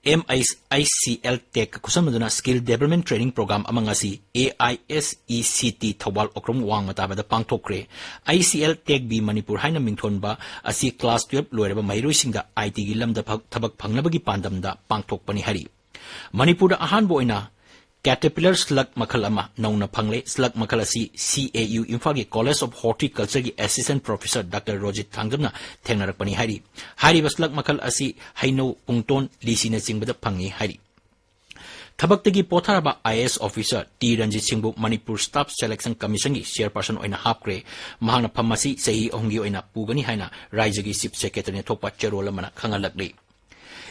MICL Tech ꯈꯨꯠꯁꯝꯅꯗꯨꯅ Skill Development Training Program ꯑꯃ ꯉꯁꯤ AISECT ꯊꯧꯕꯥꯜ ꯑꯣꯀ꯭ꯔꯝ ꯋꯥꯡꯃ ꯇꯥꯕꯗ ꯄꯥꯡꯊꯣꯛꯈ꯭ꯔꯦ꯫ ICL Tech B ꯃꯅꯤꯄꯨꯔ ꯍꯥꯏꯅ ꯃꯤꯡꯊꯣꯟꯕ ꯑꯁꯤ class twelve ꯂꯣꯏꯔꯕ ꯃꯍꯩꯔꯣꯏꯁꯤꯡꯗ ITꯒꯤ ꯂꯝꯗ ꯐ-, ꯊꯕꯛ ꯐꯪꯅꯕꯒꯤ ꯄꯥꯟꯗꯝꯗ ꯄꯥꯡꯊꯣꯛꯄꯅꯤ ꯍꯥꯏꯔꯤ꯫ ꯃꯅꯤꯄꯨꯔꯗ ꯑꯍꯥꯟꯕ ꯑꯣꯏꯅ Caterpillar slug ꯃꯈꯜ ꯑꯃ ꯅꯧꯅ ꯐꯪꯂꯦ꯫ Slug ꯃꯈꯜ ꯑꯁꯤ C A U ꯏꯝꯐꯥꯜꯒꯤ College of Horticultureꯒꯤ Assistant Professor Doctor Rojit ꯊꯥꯡꯖꯝꯅ ꯊꯦꯡꯅꯔꯛꯄꯅꯤ ꯍꯥꯏꯔꯤ꯫ ꯍꯥꯏꯔꯤꯕ slug ꯃꯈꯜ ꯑꯁꯤ ꯍꯩꯅꯧ, ꯄꯨꯡꯇꯣꯟ, ꯂꯤꯆꯤꯅꯆꯤꯡꯕꯗ ꯐꯪꯏ ꯍꯥꯏꯔꯤ꯫ ꯊꯕꯛꯇꯒꯤ ꯄꯣꯊꯥꯔꯕ I A S officer T Ranjit ꯁꯤꯡꯕꯨ Manipur Staff Selection Commissionꯒꯤ chairperson ꯑꯣꯏꯅ ꯍꯥꯞꯈ꯭ꯔꯦ꯫ ꯃꯍꯥꯛꯅ ꯐꯝ ꯑꯁꯤ ꯆꯍꯤ ꯑꯍꯨꯝꯒꯤ ꯑꯣꯏꯅ ꯄꯨꯒꯅꯤ ꯍꯥꯏꯅ ꯔꯥꯏꯖ꯭ꯌꯒꯤ Chief Secretaryꯅ ꯊꯣꯛꯄ ꯆꯦꯔꯣꯜ ꯑꯃꯅ ꯈꯪꯍꯜꯂꯛꯂꯤ꯫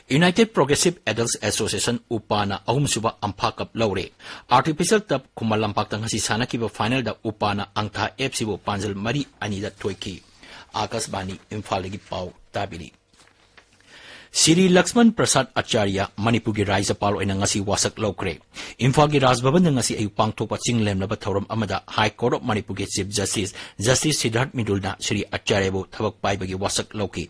United Progressive Adults Association, ꯎꯄꯥꯅ ꯑꯍꯨꯝꯁꯨꯕ ꯑꯝꯐꯥ ꯀꯞ ꯂꯧꯔꯦ꯫ Artificial turf ꯈꯨꯃꯟ ꯂꯝꯄꯥꯛꯇ ꯉꯁꯤ ꯁꯥꯟꯅꯈꯤꯕ finalꯗ ꯎꯄꯥꯅ ꯑꯪꯊꯥ FCꯕꯨ ꯄꯥꯟꯖꯜ ꯃꯔꯤ ꯑꯅꯤꯗ ꯊꯣꯏꯈꯤ꯫ ꯑꯥꯀꯥꯁꯕꯥꯅꯤ ꯏꯝꯐꯥꯜꯗꯒꯤ ꯄꯥꯎ ꯇꯥꯕꯤꯔꯤ꯫ ꯁ꯭ꯔꯤ ꯂꯛꯁꯃꯟ ꯄ꯭ꯔꯁꯥꯗ ꯑꯆꯥꯔꯌ ꯃꯅꯤꯄꯨꯔꯒꯤ ꯔꯥꯖ꯭ꯌꯄꯥꯜ ꯑꯣꯏꯅ ꯉꯁꯤ ꯋꯥꯁꯛ ꯂꯧꯈ꯭ꯔꯦ꯫ ꯏꯝꯐꯥꯜꯒꯤ ꯔꯥꯖ ꯚꯕꯟꯗ ꯉꯁꯤ ꯑꯌꯨꯛ ꯄꯥꯡꯊꯣꯛꯄ ꯆꯤꯡ ꯂꯦꯝꯂꯕ ꯊꯧꯔꯝ ꯑꯃꯗ High Court of ꯃꯅꯤꯄꯨꯔꯒꯤ Chief Justice Justice ꯁꯤꯗꯥꯔꯊ ꯃꯤꯗꯨꯜꯅ ꯁ꯭ꯔꯤ ꯑꯆꯥꯔꯌꯕꯨ ꯊꯕꯛ ꯄꯥꯏꯕꯒꯤ ꯋꯥꯁꯛ ꯂꯧꯈꯤ꯫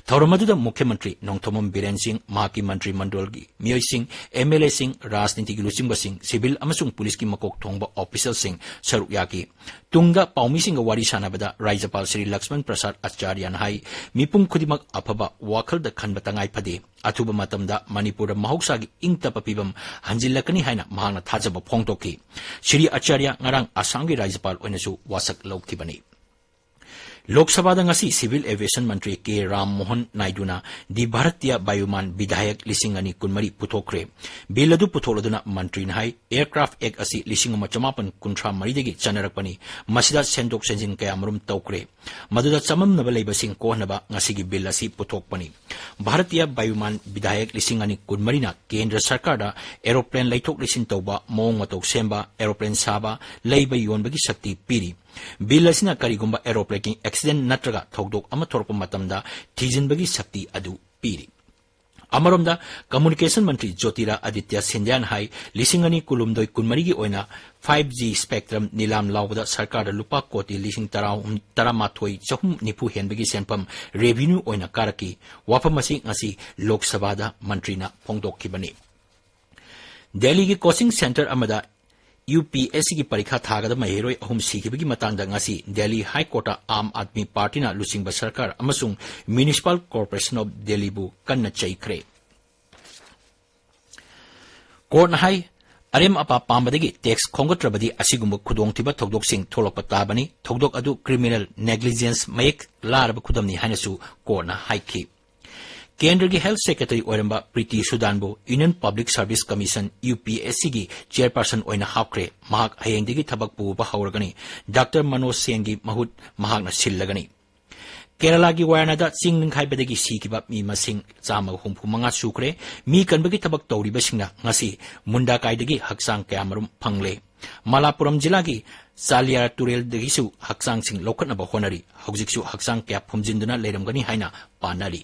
ꯊꯧꯔꯝ ꯑꯗꯨꯗ ꯃꯨꯈ꯭ꯌ ꯃꯟꯇ꯭ꯔꯤ ꯅꯣꯡꯊꯣꯝꯕꯝ ꯕꯤꯔꯦꯟ ꯁꯤꯡ, ꯃꯍꯥꯛꯀꯤ ꯃꯟꯇ꯭ꯔꯤ ꯃꯟꯗꯜꯒꯤ ꯃꯤꯑꯣꯏꯁꯤꯡ, MLAꯁꯤꯡ, ꯔꯥꯖꯅꯤꯇꯤꯒꯤ ꯂꯨꯆꯤꯡꯕꯁꯤꯡ, civil ꯑꯃꯁꯨꯡ ꯄꯨꯂꯤꯁꯀꯤ ꯃꯀꯣꯛ ꯊꯣꯡꯕ officialꯁꯤꯡ ꯁꯔꯨꯛ ꯌꯥꯈꯤ꯫ ꯇꯨꯡꯗ ꯄꯥꯎꯃꯤꯁꯤꯡꯒ ꯋꯥꯔꯤ ꯁꯥꯟꯅꯕꯗ ꯔꯥꯖ꯭ꯌꯄꯥꯜ ꯁ꯭ꯔꯤ ꯂꯛꯁꯃꯟ ꯄ꯭ꯔꯁꯥꯗ ꯑꯆꯥꯔꯌꯅ ꯍꯥꯏ, ꯃꯤꯄꯨꯝ ꯈꯨꯗꯤꯡꯃꯛ ꯑꯐꯕ ꯋꯥꯈꯜꯗ ꯈꯟꯕ ꯇꯉꯥꯏ ꯐꯗꯦ꯫ ꯑꯊꯨꯕ ꯃꯇꯝꯗ ꯃꯅꯤꯄꯨꯔꯗ ꯃꯍꯧꯁꯥꯒꯤ ꯏꯪ ꯇꯞꯄ ꯐꯤꯕꯝ ꯍꯟꯖꯤꯜꯂꯛꯀꯅꯤ ꯍꯥꯏꯅ ꯃꯍꯥꯛꯅ ꯊꯥꯖꯕ ꯐꯣꯡꯗꯣꯛꯈꯤ꯫ ꯁ꯭ꯔꯤ ꯑꯆꯥꯔꯌ ꯉꯔꯥꯡ ꯑꯁꯥꯝꯒꯤ ꯔꯥꯖ꯭ꯌꯄꯥꯜ ꯑꯣꯏꯅꯁꯨ ꯋꯥꯁꯛ ꯂꯧꯈꯤꯕꯅꯤ꯫ ꯂꯣꯛ ꯁꯚꯥꯗ ꯉꯁꯤ Civil Aviation ꯃꯟꯇ꯭ꯔꯤ ꯀꯦ ꯔꯥꯝ ꯃꯣꯍꯟ ꯅꯥꯏꯗꯨꯅ ꯗꯤ ꯚꯥꯔꯇꯤꯌ ꯕꯥꯌꯨꯃꯥꯟ ꯕꯤꯙꯥꯌꯛ ꯂꯤꯁꯤꯡ ꯑꯅꯤ ꯀꯨꯟꯃꯔꯤ ꯄꯨꯊꯣꯛꯈ꯭ꯔꯦ꯫ ꯕꯤꯜ ꯑꯗꯨ ꯄꯨꯊꯣꯛꯂꯗꯨꯅ ꯃꯟꯇ꯭ꯔꯤꯅ ꯍꯥꯏ, Aircraft Act ꯑꯁꯤ ꯂꯤꯁꯤꯡ ꯑꯃ ꯆꯃꯥꯄꯟ ꯀꯨꯟꯊ꯭ꯔꯥ ꯃꯔꯤꯗꯒꯤ ꯆꯠꯅꯔꯛꯄꯅꯤ꯫ ꯃꯁꯤꯗ ꯁꯦꯝꯗꯣꯛ ꯁꯦꯝꯖꯤꯟ ꯀꯌꯥꯃꯔꯨꯝ ꯇꯧꯈ꯭ꯔꯦ꯫ ꯃꯗꯨꯗ ꯆꯃꯝꯅꯕ ꯂꯩꯕꯁꯤꯡ ꯀꯣꯛꯍꯟꯅꯕ ꯉꯁꯤꯒꯤ ꯕꯤꯜ ꯑꯁꯤ ꯄꯨꯊꯣꯛꯄꯅꯤ꯫ ꯚꯥꯔꯇꯤꯌ ꯕꯥꯌꯨꯃꯥꯟ ꯕꯤꯙꯥꯌꯛ ꯂꯤꯁꯤꯡ ꯑꯅꯤ ꯀꯨꯟꯃꯔꯤꯅ ꯀꯦꯟꯗ꯭ꯔ ꯁꯔꯀꯥꯔꯗ aeroplane ꯂꯩꯊꯣꯛ ꯂꯩꯁꯤꯟ ꯇꯧꯕ, ꯃꯑꯣꯡ ꯃꯇꯧ ꯁꯦꯝꯕ, aeroplane ꯁꯥꯕ, ꯂꯩꯕ ꯌꯣꯟꯕꯒꯤ ꯁꯛꯇꯤ ꯄꯤꯔꯤ꯫ ꯕꯤꯜ ꯑꯁꯤꯅ ꯀꯔꯤꯒꯨꯝꯕ aeroplaneꯒꯤ accident ꯅꯠꯇ꯭ꯔꯒ ꯊꯧꯗꯣꯛ ꯑꯃ ꯊꯣꯔꯛꯄ ꯃꯇꯝꯗ ꯊꯤꯖꯤꯟꯕꯒꯤ ꯁꯛꯇꯤ ꯑꯗꯨ ꯄꯤꯔꯤ꯫ ꯑꯃꯔꯣꯝꯗ, communication ꯃꯟꯇ꯭ꯔꯤ ꯖꯣꯇꯤꯔꯥꯗꯤꯇ꯭ꯌ ꯁꯤꯟꯙ꯭ꯌꯥꯅ ꯍꯥꯏ, ꯂꯤꯁꯤꯡ ꯑꯅꯤ ꯀꯨꯟꯍꯨꯝꯗꯣꯏ ꯀꯨꯟꯃꯔꯤꯒꯤ ꯑꯣꯏꯅ five G spectrum ꯅꯤꯂꯥꯝ ꯂꯥꯎꯕꯗ ꯁꯔꯀꯥꯔꯗ ꯂꯨꯄꯥ ꯀꯣꯇꯤ ꯂꯤꯁꯤꯡ ꯇꯔꯥ, ꯇꯔꯥꯃꯥꯊꯣꯏ ꯆꯍꯨꯝ ꯅꯤꯐꯨ ꯍꯦꯟꯕꯒꯤ ꯁꯦꯟꯐꯝ revenue ꯑꯣꯏꯅ ꯀꯥꯔꯛꯈꯤ꯫ ꯋꯥꯐꯝ ꯑꯁꯤ ꯉꯁꯤ ꯂꯣꯛ ꯁꯚꯥꯗ ꯃꯟꯇ꯭ꯔꯤꯅ ꯐꯣꯡꯗꯣꯛꯈꯤꯕꯅꯤ꯫ ꯗꯦꯜꯂꯤꯒꯤ coaching centre ꯑꯃꯗ UPSCꯒꯤ ꯄꯔꯤꯈꯥ ꯊꯥꯒꯗꯕ ꯃꯍꯩꯔꯣꯏ ꯑꯍꯨꯝ ꯁꯤꯈꯤꯕꯒꯤ ꯃꯇꯥꯡꯗ ꯉꯁꯤ ꯗꯦꯜꯂꯤ High Courtꯇ ꯑꯥꯝ ꯑꯥꯗꯃꯤ ꯄꯥꯔꯇꯤꯅ ꯂꯨꯆꯤꯡꯕ ꯁꯔꯀꯥꯔ ꯑꯃꯁꯨꯡ Municipal Corporation of Delhiꯕꯨ ꯀꯟꯅ ꯆꯩꯈ꯭ꯔꯦ꯫ Courtꯅ ꯍꯥꯏ, ꯑꯔꯦꯝ ꯑꯄꯥ ꯄꯥꯝꯕꯗꯒꯤ tax ꯈꯣꯝꯒꯠꯇ꯭ꯔꯕꯗꯤ ꯑꯁꯤꯒꯨꯝꯕ ꯈꯨꯗꯣꯡꯊꯤꯕ ꯊꯧꯗꯣꯛꯁꯤꯡ ꯊꯣꯛꯂꯛꯄ ꯇꯥꯕꯅꯤ꯫ ꯊꯧꯗꯣꯛ ꯑꯗꯨ criminal negligence ꯃꯌꯦꯛ ꯂꯥꯔꯕ ꯈꯨꯗꯝꯅꯤ ꯍꯥꯏꯅꯁꯨ courtꯅ ꯍꯥꯏꯈꯤ꯫ ꯀꯦꯟꯗ꯭ꯔꯒꯤ health secretary ꯑꯣꯏꯔꯝꯕ Preeti ꯁꯨꯗꯥꯟꯕꯨ Union Public Service Commission, UPSCꯒꯤ chairperson ꯑꯣꯏꯅ ꯍꯥꯞꯈ꯭ꯔꯦ꯫ ꯃꯍꯥꯛ ꯍꯌꯦꯡꯗꯒꯤ ꯊꯕꯛ ꯄꯨꯕ ꯍꯧꯔꯒꯅꯤ꯫ ꯗꯥꯛꯇꯔ ꯃꯅꯣꯖ ꯁꯦꯟꯒꯤ ꯃꯍꯨꯠ ꯃꯍꯥꯛꯅ ꯁꯤꯜꯂꯒꯅꯤ꯫ ꯀꯦꯔꯂꯥꯒꯤ ꯋꯥꯌꯥꯅꯥꯗ ꯆꯤꯡ ꯅꯤꯡꯈꯥꯏꯕꯗꯒꯤ ꯁꯤꯈꯤꯕ ꯃꯤ ꯃꯁꯤꯡ ꯆꯥꯝꯃꯒ ꯍꯨꯝꯐꯨ ꯃꯉꯥ ꯁꯨꯈ꯭ꯔꯦ꯫ ꯃꯤ ꯀꯟꯕꯒꯤ ꯊꯕꯛ ꯇꯧꯔꯤꯕꯁꯤꯡꯅ ꯉꯁꯤ ꯃꯨꯟꯗꯥꯀꯥꯏꯗꯒꯤ ꯍꯛꯆꯥꯡ ꯀꯌꯥꯃꯔꯨꯝ ꯐꯪꯂꯦ꯫ ꯃꯂꯥꯄꯨꯔꯝ ꯖꯤꯂꯥꯒꯤ ꯆꯥꯂꯤꯌꯥꯔ ꯇꯨꯔꯦꯜꯗꯒꯤꯁꯨ ꯍꯛꯆꯥꯡꯁꯤꯡ ꯂꯧꯈꯠꯅꯕ ꯍꯣꯠꯅꯔꯤ꯫ ꯍꯧꯖꯤꯛꯁꯨ ꯍꯛꯆꯥꯡ ꯀꯌꯥ ꯐꯨꯝꯖꯤꯟꯗꯨꯅ ꯂꯩꯔꯝꯒꯅꯤ ꯍꯥꯏꯅ ꯄꯥꯅꯔꯤ꯫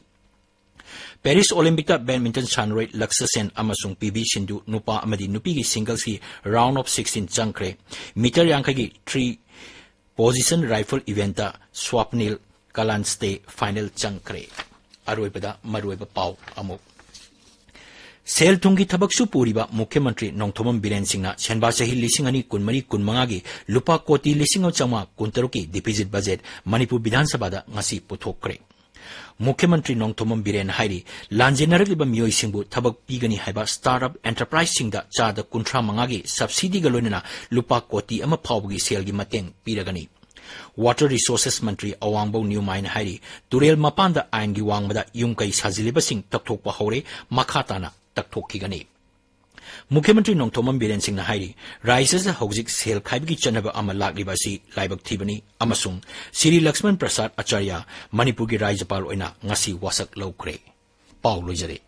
ꯄꯦꯔꯤꯁ ꯑꯣꯂꯤꯝꯄꯤꯛꯇ badminton ꯁꯥꯟꯅꯔꯣꯏ ꯂꯛꯁ ꯁꯦꯟ ꯑꯃꯁꯨꯡ ꯄꯤ ꯚꯤ ꯁꯤꯟꯙꯨ ꯅꯨꯄꯥ ꯑꯃꯗꯤ ꯅꯨꯄꯤꯒꯤ singlesꯀꯤ round of sixteen ꯆꯪꯈ꯭ꯔꯦ꯫ ꯃꯤꯇꯔ ꯌꯥꯡꯈꯩꯒꯤ three position rifle eventꯇ ꯁ꯭ꯋꯥꯞꯅꯤꯜ ꯀꯂꯥꯟꯁꯇꯦ final ꯆꯪꯈ꯭ꯔꯦ꯫ ꯑꯔꯣꯏꯕꯗ ꯃꯔꯨꯑꯣꯏꯕ ꯄꯥꯎ ꯑꯃꯨꯛ꯫ ꯁꯦꯜ ꯊꯨꯝꯒꯤ ꯊꯕꯛꯁꯨ ꯄꯨꯔꯤꯕ ꯃꯨꯈ꯭ꯌ ꯃꯟꯇ꯭ꯔꯤ ꯅꯣꯡꯊꯣꯝꯕꯝ ꯕꯤꯔꯦꯟ ꯁꯤꯡꯅ ꯁꯦꯟꯕꯥ ꯆꯍꯤ ꯂꯤꯁꯤꯡ ꯑꯅꯤ ꯀꯨꯟꯃꯔꯤ ꯀꯨꯟꯃꯉꯥꯒꯤ ꯂꯨꯄꯥ ꯀꯣꯇꯤ ꯂꯤꯁꯤꯡ ꯑꯃ ꯆꯥꯝꯃꯉꯥ ꯀꯨꯟꯇꯔꯨꯛꯀꯤ deficit budget ꯃꯅꯤꯄꯨꯔ ꯕꯤꯙꯥꯟ ꯁꯚꯥꯗ ꯉꯁꯤ ꯄꯨꯊꯣꯛꯈ꯭ꯔꯦ꯫ ꯃꯨꯈ꯭ꯌ ꯃꯟꯇ꯭ꯔꯤ ꯅꯣꯡꯊꯣꯝꯕꯝ ꯕꯤꯔꯦꯟ ꯍꯥꯏꯔꯤ, ꯂꯥꯟꯖꯦꯟꯅꯔꯛꯂꯤꯕ ꯃꯤꯑꯣꯏꯁꯤꯡꯕꯨ ꯊꯕꯛ ꯄꯤꯒꯅꯤ ꯍꯥꯏꯕ startup enterpriseꯁꯤꯡꯗ ꯆꯥꯗ ꯀꯨꯟꯊ꯭ꯔꯥ ꯃꯉꯥꯒꯤ subsidyꯒ ꯂꯣꯏꯅꯅ ꯂꯨꯄꯥ ꯀꯣꯇꯤ ꯑꯃ ꯐꯥꯎꯕꯒꯤ ꯁꯦꯜꯒꯤ ꯃꯇꯦꯡ ꯄꯤꯔꯒꯅꯤ꯫ Water Resources ꯃꯟꯇ꯭ꯔꯤ ꯑꯋꯥꯡꯕꯧ ꯅ꯭ꯌꯨꯃꯥꯏꯅ ꯍꯥꯏꯔꯤ, ꯇꯨꯔꯦꯜ ꯃꯄꯥꯟꯗ ꯑꯥꯏꯟꯒꯤ ꯋꯥꯡꯃꯗ ꯌꯨꯝ ꯀꯩ ꯁꯥꯖꯤꯜꯂꯤꯕꯁꯤꯡ ꯇꯛꯊꯣꯛꯄ ꯍꯧꯔꯦ, ꯃꯈꯥ ꯇꯥꯅ ꯇꯛꯊꯣꯛꯈꯤꯒꯅꯤ꯫ ꯃꯨꯈ꯭ꯌ ꯃꯟꯇ꯭ꯔꯤ ꯅꯣꯡꯊꯣꯝꯕꯝ ꯕꯤꯔꯦꯟ ꯁꯤꯡꯅ ꯍꯥꯏꯔꯤ, ꯔꯥꯖ꯭ꯌꯗ ꯍꯧꯖꯤꯛ ꯁꯦꯜ ꯈꯥꯏꯕꯒꯤ ꯆꯠꯅꯕ ꯑꯃ ꯂꯥꯛꯂꯤꯕ ꯑꯁꯤ ꯂꯥꯏꯕꯛ ꯊꯤꯕꯅꯤ ꯑꯃꯁꯨꯡ ꯁ꯭ꯔꯤ ꯂꯛꯁꯃꯟ ꯄ꯭ꯔꯁꯥꯗ ꯑꯆꯥꯔꯌ ꯃꯅꯤꯄꯨꯔꯒꯤ ꯔꯥꯖ꯭ꯌꯄꯥꯜ ꯑꯣꯏꯅ ꯉꯁꯤ ꯋꯥꯁꯛ ꯂꯧꯈ꯭ꯔꯦ꯫ ꯄꯥꯎ ꯂꯣꯏꯖꯔꯦ꯫